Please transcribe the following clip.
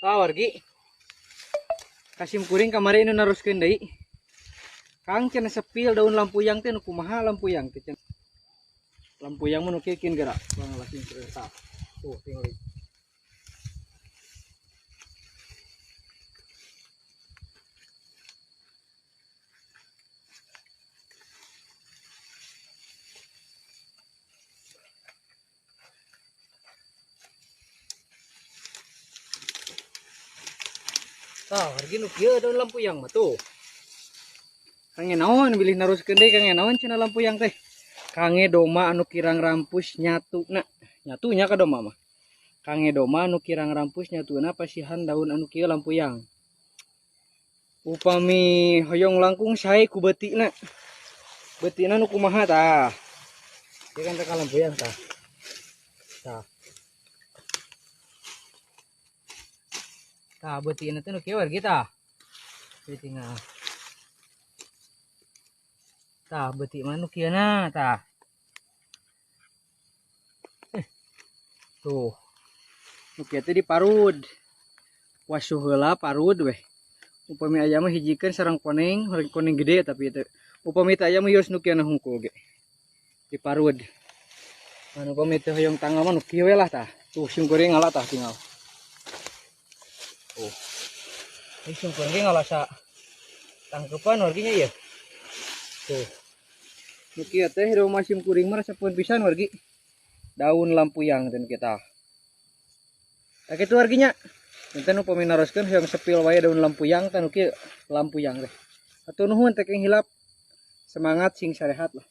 Tah wargi. Kasim kuring kamari nu naroskeun deui. Kang cenah sepil daun lampuyang teh nu kumaha lampuyang teh cenah. Lampuyang mah nu kieu kin geura. Bang langsung tah. Tuh tingali. Tah, wargi nu kieu daun lampuyang mah tuh. Kange naon bilih naroskeun deui kange naon cenah lampuyang teh. Kange doma anu kirang rampus nyatuna. Nyatunya ka doma mah. Kange doma anu kirang rampus nyatuna pasihan daun anu kieu lampuyang. Upami hoyong langkung sae ku beutina. Beutina nu kumaha tah? Ieu kan teh ka lampuyang tah. Tah. Tah beutina teh nu kieu wargi tah. Beutina. Tah beuti mah nu kieu na tah. Tuh. Nu kieu teh diparud. Wasuh heula parud weh. Upami aya mah hijikeun sareng koneng, sareng koneng gede tapi teu. Upami teu aya mah yos nu kieu na hungkul ge. Diparud. Anu upami teu hoyong tanggal mah nu kieu we lah tah. Tuh sungkuring ngala tah tinggal. Tuh. Ini sungkuring ge ngala sa tangkepan warginya ieu. Tuh. Nu kieu teh rumah simkuring mah resepeun pisan wargi. Daun lampuyang teh nu kieu tah. Tah kitu warginya. Enten upami naroskeun hoyong sepil wae daun lampuyang tah nu kieu lampuyang teh. Hatur nuhun teh keng hilap. Semangat sing sarehat lah.